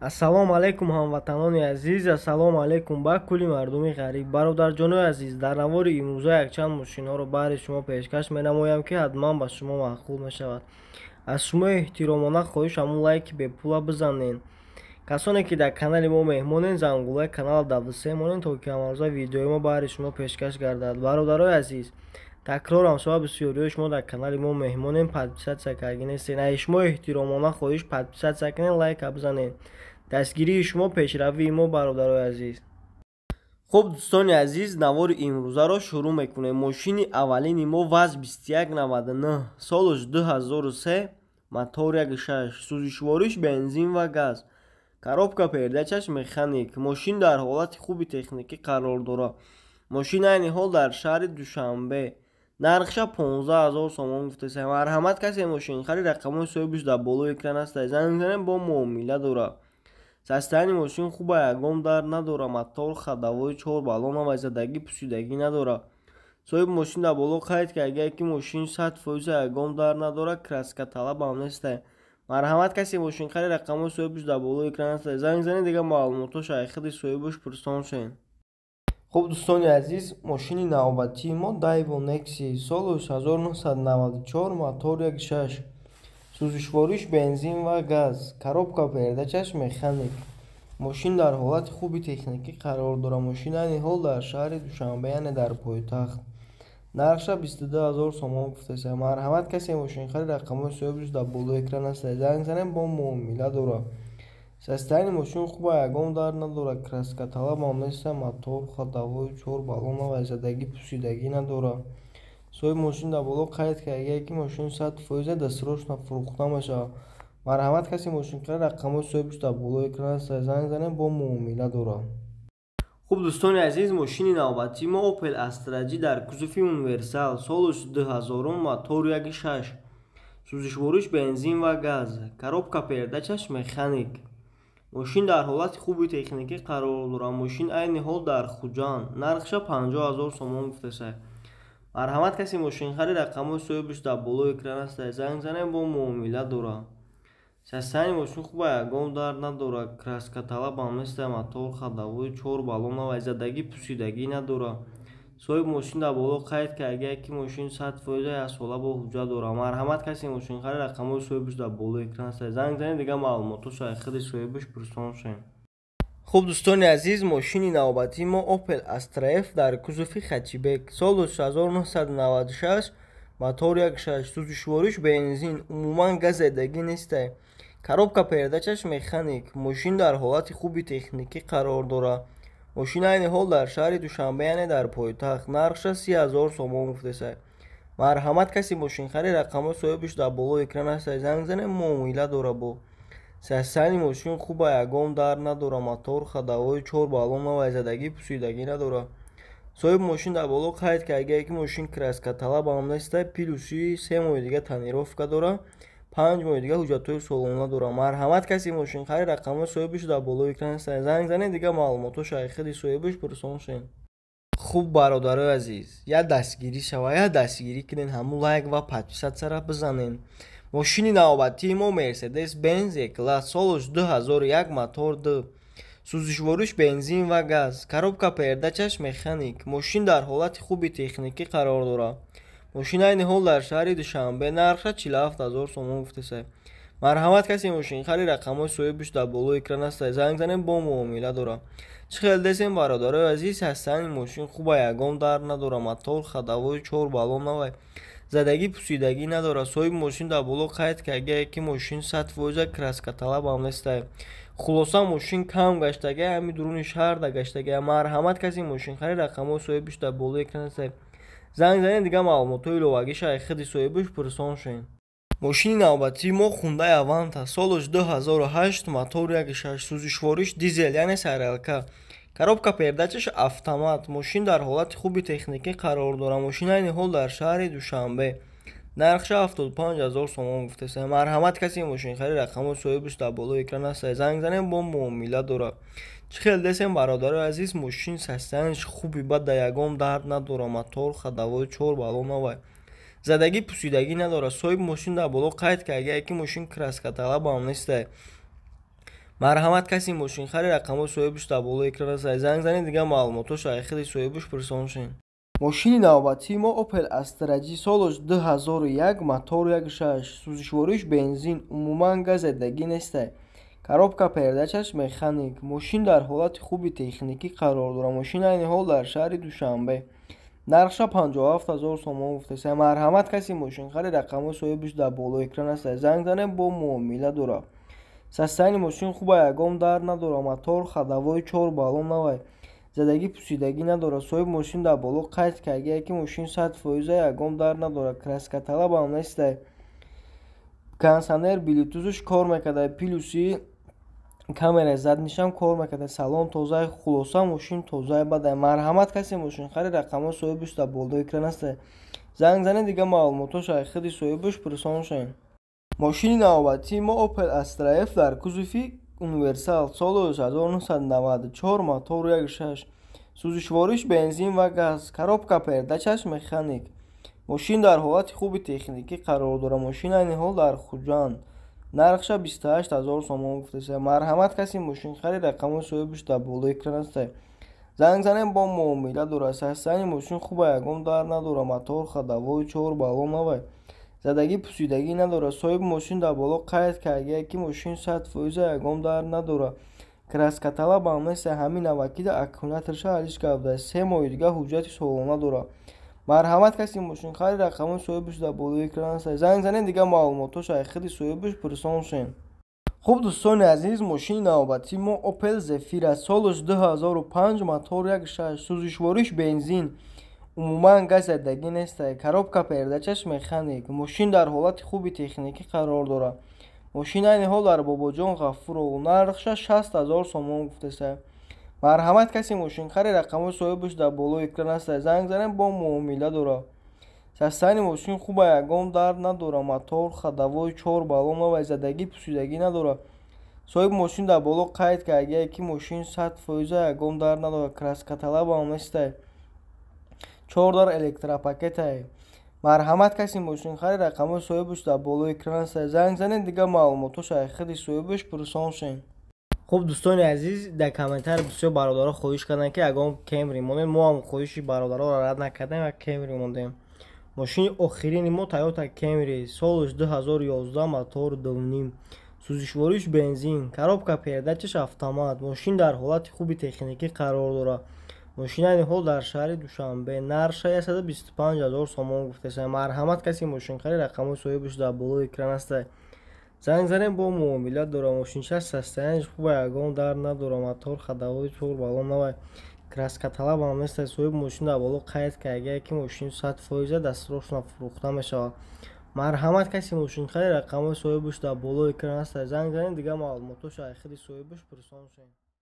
Ассалому алайкум, ҳамватанони азиз, ассалому алайкум ба кулли мардуми ғариб. Бародарҷонои азиз, дар навори имрӯза якчанд мошинҳоро баҳри шумо пешкаш менамоям, ки ҳатман ба шумо маъқул мешавад. Аз шумо эҳтиромона хоҳиш, ҳамун лайки бепула бизанед. Касоне ки дар канали мо меҳмонед, зангулаи каналро давсе монед, то ки ҳамарӯза видеои мо баҳри шумо пешкаш гардад. Бародарои азиз, такрорам, соҳаби бисёриҳои шумо дар канали мо меҳмонем, подписаться карда нестед. Аз шумо эҳтиромона хоҳиш, подписаться кунед, лайка бизанед. Дастгирии шумо пешравии мо, бародарои азиз. Хуб, дӯстони азиз, навори имрӯзаро шурӯъ мекунем. Мошини аввалини мо ВАЗ 2199, солаш 2003, мотор 1.6, сӯзишвориш бензин ва газ, коробка передачаш механик. Мошин дар ҳолати хуби техникӣ қарор дорад. Мошин айни ҳол дар шаҳри Душанбе, нархша 15 000 сомон гуфтеса. Марҳамат, касе мошинхари, рақамҳои соҳибиш дар болои экран аста, занг занед, бо муомила дорад. Состояние мошин хуба, ягон дард надора, мотор ходовой чор баллона ва задагӣ пусидагӣ надора. Соҳиби мошин дар боло қайд карда, ки мошин 100%, ягон дард надора, краска талабам неста. Марҳамат, касе мошинхари, рақамҳои соҳибиш дар болои экран аста, занг занед, дигар маълумотҳо шайхиди соҳибаш пурсон шавед. Хуб, дӯстони азиз, мошини навбатии мо Daewoo Nexia, соли 1994, мотор 1.6, сӯзишвориш бензин ва газ, коробка передачаш механик. Мошин дар ҳолати хуби техникӣ қарор дорад. Мошин айни ҳол дар шаҳри Душанбе, яъне дар пойтахт, нархша 22 000 сомон гуфтеса. Марҳамат, касе мошинхари, рақамҳои соҳибиш дар болои экран аста, занг занед, бо муомила дорад. Состояние мошин хуба, ягон дард надорад, краска талабам неста, мотор ходовой чор баллона ва задагӣ пусидагӣ надорад. Соҳиби мошин дар боло қайд карда, ки мошин 100% дастрочно фурӯхта мешавад. Марҳамат, касе мошинхари, рақамҳои соҳибиш дар болои экран аст, занг занед, бо муомила дорад. Хуб, дӯстони азиз, мошини навбатии мо Opel Astra J дар кузови универсал, солаш 2000, мотор 1.6, сӯзишвориш бензин ва газ, коробка передачаш механик. Мошин дар ҳолати хуби техникӣ қарор дорад. Мошин айни ҳол дар Хуҷанд, нархша 50 000 сомон гуфтеса. Марҳамат, касе мошинхари, рақамҳои соҳибиш дар болои экран аст, занг занед, бо муомила дорад. Состояние мошин хуба, ягон дард надорад, краска талабам неста, мотор ходовой чор баллона ва задагӣ пусидагӣ надорад. Соҳиби мошин дар боло қайд карда, ки мошин 100%, яксола бо ҳуҷҷат дорад. Марҳамат, касе мошинхари, рақамҳои соҳибиш дар болои экран аст, занг занед, дигар маълумотҳо шайхиди соҳибаш пурсон шавед. Хуб, дӯстони азиз, мошини навбатии мо Opel Astra F дар кузови хэтчбек, соли 1996, мотор 1.6, сӯзишвориш бензин, умуман газ задагӣ неста, коробка передачаш механик. Мошин дар ҳолати хуби техникӣ қарор дорад. Мошин айни ҳол дар шаҳри Душанбе, яъне дар пойтахт, нархша 30 000 сомон гуфтеса. Марҳамат, касе мошинхари, рақамҳои соҳибиш дар болои экран аст, занг занед, муомила дорад. Бо состояние мошин хуба, ягон дард надорад, мотор ходовой чор баллона ва задагӣ пусидагӣ надорад. Соҳиби мошин дар боло қайд карда, ки мошин краска талабам неста, плюси 3 моҳи дига тонировка дорад, 5 моҳи дига ҳуҷҷатҳои солона дорад. Марҳамат, касе мошинхари, рақамҳои соҳибиш дар болои экран аст, занг занед, дигар маълумотҳо шайхиди соҳибаш пурсон шавед. Хуб, бародарои азиз, як дастгирӣ шава, як дастгирӣ кунед, ҳамун лайк ва подписаться бизанед. Мошини навбатии мо Мерседес Бенз E-класс, солаш 2001, мотор 2, сӯзишвориш бензин ва газ, коробка передачаш механик. Мошин дар ҳолати хуби техникӣ қарор дорад. Мошин айни ҳол дар шаҳри Душанбе, нархша 47 000 сомон гуфтеса. Марҳамат, касе мошинхари, рақамҳои соҳибиш дар болои экран аст, занг занед, бо муомила дорад. Чӣ хел десем, бародарои азиз, состояние мошин хуба, ягон дард надорад, мотор ходовой чор баллона ва задагӣ пусидагӣ надорад. Соҳиби мошин дар боло қайд карда, ки мошин 100%, краска талабам неста. Хулоса, мошин кам гаштага, ҳами дуруни шаҳрда гаштага. Марҳамат, касе мошинхари, рақамҳои соҳибиш дар болои экран аст, занг занед, дигар маълумотҳои иловагӣ шайхиди соҳибаш пурсон шавед. Мошини навбатии мо Хундай Аванта, солаш 2008, мотор 1.6, сӯзишвориш дизел, яъне саралка, коробка передачаш автомат. Мошин дар ҳолати хуби техникӣ қарор дорад. Мошин айни ҳол дар шаҳри Душанбе, нархша 75 000 сомон гуфтеса. Марҳамат, касе мошинхари, рақамҳои соҳибиш дар болои экран аст, занг занед, бо муомила дорад. Чӣ хел десем, бародарои азиз, мошин состояние хуби бада, ягон дард надорад, мотор ходовой чор баллона ва задагӣ пусидагӣ надорад. Соҳиби мошин дар боло қайд карда, ки мошин краска талабам неста. Марҳамат, каси мошинхари, рақамҳои соҳибаш дар болои экран аст. Занг занед, дигар маълумотҳоша ай худи соҳибаш пурсон шен. Мошини навбатии мо Opel Astra J, солаш 2001, мотор 1.6, сӯзишвориш бензин, умуман газ задагӣ нестай. Коробка передачаш механик. Мошин дар ҳолати хуби техникӣ қарор дорад. Мошин айни ҳол дар шаҳри Душанбе. Нархша 57 000 сомон гуфтеса. Марҳамат, каси мошинхари, рақамҳои соҳибаш дар болои экран аст. Занг занед, бо муомила дорад. Состояние мошин хуба, ягон дард надорад. Мотор ходовой чор баллон навай, задагӣ пусидагӣ надорад. Соҳиби мошин дар боло қайд кардагие, ки мошин 100%, ягон дард надорад, краскаталабам нестай. Кондиционер, блютузш кор мекарда, плюси камераи заднишам кор мекарда. Салон тозаи, хулоса, мошин тозаи бадай. Марҳамат, касе мошинхари, рақамҳои соҳибаш дар болои экран аст. Занг занед, дигар маълумотҳоша ай худи соҳибаш пурсон шен. Мошини навбатии мо Opel Astra F дар кузови универсал, соли 1994, мотор 1.6, сӯзишвориш бензин ва газ, коробка передачаш механик. Мошин дар ҳолати хуби техникӣ қарор дорад. Мошин айни ҳол дар Хуҷанд. Нархша 28 000 сомон гуфтеса. Марҳамат, каси мошинхари, рақамҳои соҳибаш дар болои экран аст. Занг занед, бо муомила дорад. Состояние мошин хуба, ягон дард надорад. Мотор ходовой чор баллон навай, задагӣ пусидагӣ надорад. Соҳиби мошин дар боло қайд кардагие, ки мошин 100%, ягон дард надорад, краскаталабам нест. Ҳамин навакида аккумуляторша алиш карда, 3 моҳи дига ҳуҷҷати солона дорад. Марҳамат, каси мошинхари, рақамҳои соҳибаш дар болои экран аст. Занг занед, дигар маълумотҳоша ай худи соҳибаш пурсон шен. Хуб, дӯстони азиз, мошини навбатии мо Opel Zafira, солаш 2005, мотор 1.6, сӯзишвориш бензин, умуман газ задагӣ нестай, коробка передачаш механик. Мошин дар ҳолати хуби техникӣ қарор дорад. Мошин айни ҳол дар Бобоҷон Ғафуров. Нархша 60 000 сомон гуфтеса. Марҳамат, каси мошинхари, рақамҳои соҳибаш дар болои экран аст. Занг занед, бо муомила дорад. Состояние мошин хуба, ягон дард надорад. Мотор ходовой чор баллон навай, задагӣ пусидагӣ надорад. Соҳиби мошин дар боло қайд кардагие, ки мошин 100%, ягон дард надорад, краскаталабам нестай. Чор дар электропакетай. Марҳамат, каси мошинхари, рақамҳои соҳибаш дар болои экран аст. Занг занед, дигар маълумотҳоша ай худи соҳибаш пурсон шен. Хуб, дӯстони азиз, дар комментар бисёр бародаро хоҳиш карданд, ки ягон Кемри монем. Мо ҳам хоҳиши бародароро рад накардем ва Кемри мондем. Мошини охирини мо Toyota Camry, солаш 2011, мотор 2.5, сӯзишвориш бензин, коробка передачаш автомат. Мошин дар ҳолати хуби техникӣ қарор дорад. Мошин айни ҳол дар шаҳри Душанбе. Нархша 125 000 сомон гуфтеса. Марҳамат, каси мошинхари, рақамҳои соҳибаш дар болои экран аст. Занг занед, бо муомила дорад. Мошинча состоянияш хуба, ягон дард надорад. Мотор ходовой чор баллон навай, краскаталабам нест. Соҳиби мошин дар боло қайд кардагие, ки мошин 100%, дастросна фурӯхта мешавад. Марҳамат, каси мошинхари, рақамҳои соҳибаш дар болои экран аст. Занг занед, дигар маълумотҳоша ай худи соҳибаш пурсон шен.